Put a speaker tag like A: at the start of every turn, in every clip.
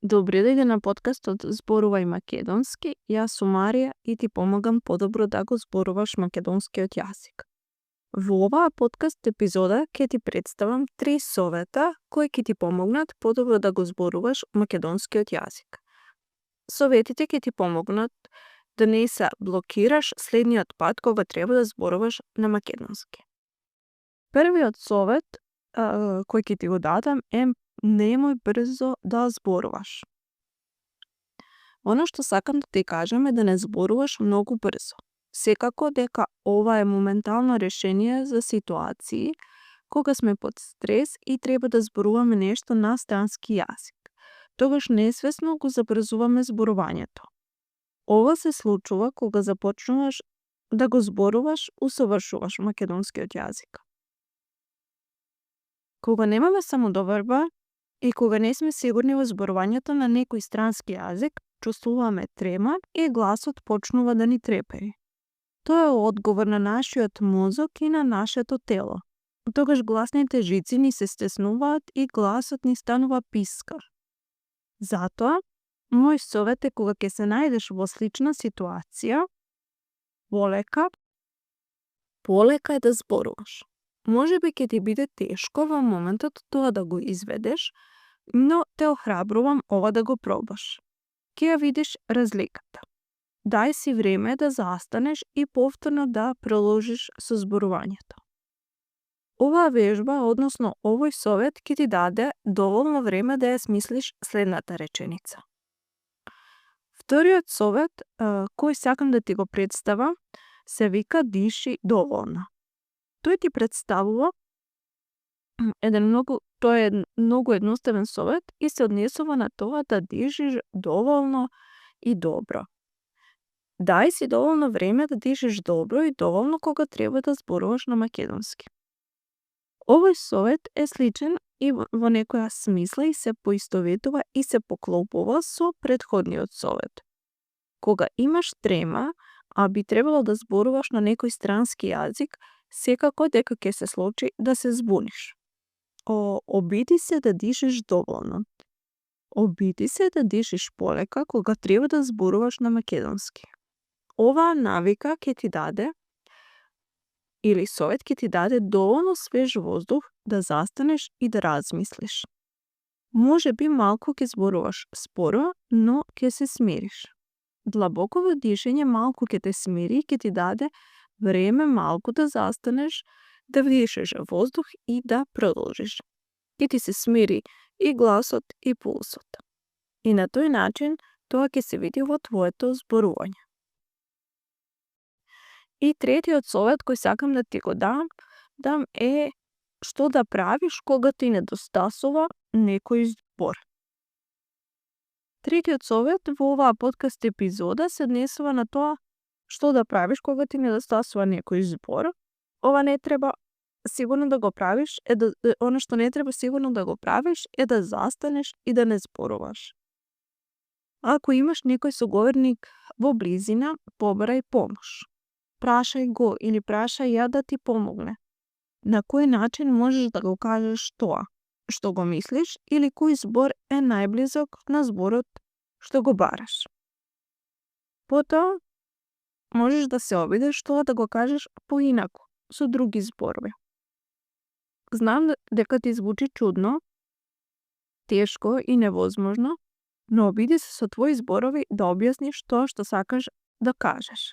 A: Добри дојде на подкастот Зборувај македонски. Јас сум Марија и ти помагам подобро да го зборуваш македонскиот јазик. Во оваа подкаст епизода ќе ти представам 3 совета кои ќе ти помогнат подобро да го зборуваш македонскиот јазик. Советите ќе ти помогнат да не се блокираш следниот пат кога треба да зборуваш на македонски. Првиот совет кој ќе ти го дадам е немој брзо да зборуваш. Оно што сакам да ти кажам е да не зборуваш многу брзо. Секако дека ова е моментално решение за ситуации кога сме под стрес и треба да зборуваме нешто на странски јазик. Тогаш несвесно го забрзуваме зборувањето. Ова се случува кога започнуваш да го зборуваш, усовршуваш македонскиот јазик. Кога немаме самодоверба и кога не сме сигурни во зборувањето на некој странски јазик, чувствуваме трема и гласот почнува да ни трепери. Тоа е одговор на нашиот мозок и на нашето тело. Тогаш гласните жици ни се стеснуваат и гласот ни станува пискар. Затоа, мој совет е кога ќе се најдеш во слична ситуација, полека е да зборуваш. Може би ќе ти биде тешко во моментот тоа да го изведеш, но те охрабрувам ова да го пробаш. Ќе ја видиш разликата. Дај си време да застанеш и повторно да продолжиш со зборувањето. Оваа вежба, односно овој совет ќе ти даде доволно време да ја смислиш следната реченица. Вториот совет кој сакам да ти го представам се вика диши доволно. Тој ти представува тој е многу едноставен совет и се однесува на тоа да дишиш доволно и добро. Дај си доволно време да дишиш добро и доволно кога треба да зборуваш на македонски. Овој совет е сличен и во некоја смисла и се поистоветува и се поклопува со претходниот совет. Кога имаш трема, а би требало да зборуваш на некој странски јазик, секако дека ќе се случи да се збуниш. Обиди се да дишиш доволно. Обиди се да дишиш полека кога треба да зборуваш на македонски. Оваа навика ќе ти даде или совет ќе ти даде доволно свеж воздух да застанеш и да размислиш. Може би малку ќе зборуваш споро, но ќе се смириш. Длабоково дишење малку ќе те смири и ќе ти даде време малку да застанеш, да вдишеш воздух и да продолжиш. Ќе ти се смири и гласот и пулсот. И на тој начин тоа ќе се види во твоето зборување. И третиот совет кој сакам да ти го дам е што да правиш кога ти недостасува некој збор. Третиот совет во оваа подкаст епизода се однесува на тоа што да правиш кога ти недостасува некој збор. Ова не треба сигурно да го правиш, она што не треба сигурно да го правиш е да застанеш и да не зборуваш. Ако имаш некој соговорник во близина, побарај помош. Прашај го или прашај ја да ти помогне. На кој начин можеш да го кажеш тоа што го мислиш или кој збор е најблизок на зборот што го бараш. Потоа, можеш да се обидеш тоа да го кажеш поинаку, со други зборови. Знам дека ти звучи чудно, тешко и невозможно, но обиди се со твои зборови да објасниш тоа што сакаш да кажеш.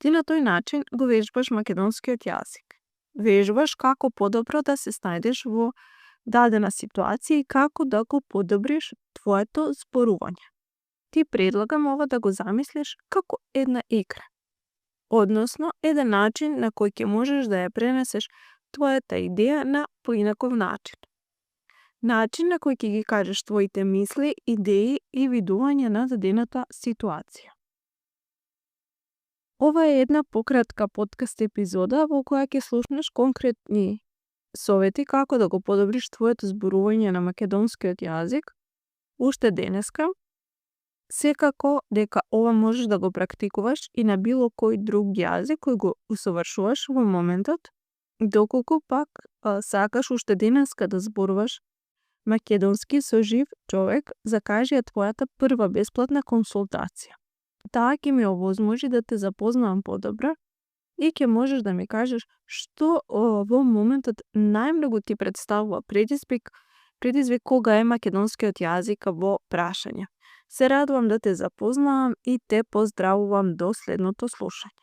A: Ти на тој начин го вежбаш македонскиот јазик. Вежбаш како подобро да се снајдеш во дадена ситуација и како да го подобриш твоето зборување. Ти предлагам ова да го замислиш како една игра. Односно, еден начин на кој ќе можеш да ја пренесеш твојата идеја на поинаков начин. Начин на кој ќе ги кажеш твоите мисли, идеи и видување на дадената ситуација. Ова е една пократка подкаст епизода во која ќе слушнеш конкретни совети како да го подобриш твоето зборување на македонскиот јазик уште денеска. Секако дека ова можеш да го практикуваш и на било кој друг јазик кој го усовршуваш во моментот, доколку пак сакаш уште денеска да зборуваш македонски со жив човек, закажи ја твојата прва бесплатна консултација. Таа ќе ми овозможи да те запознавам подобро и ќе можеш да ми кажеш што во моментот најмногу ти представува предизвик кога е македонскиот јазик во прашање. Се радувам да те запознавам и те поздравувам до следното слушање.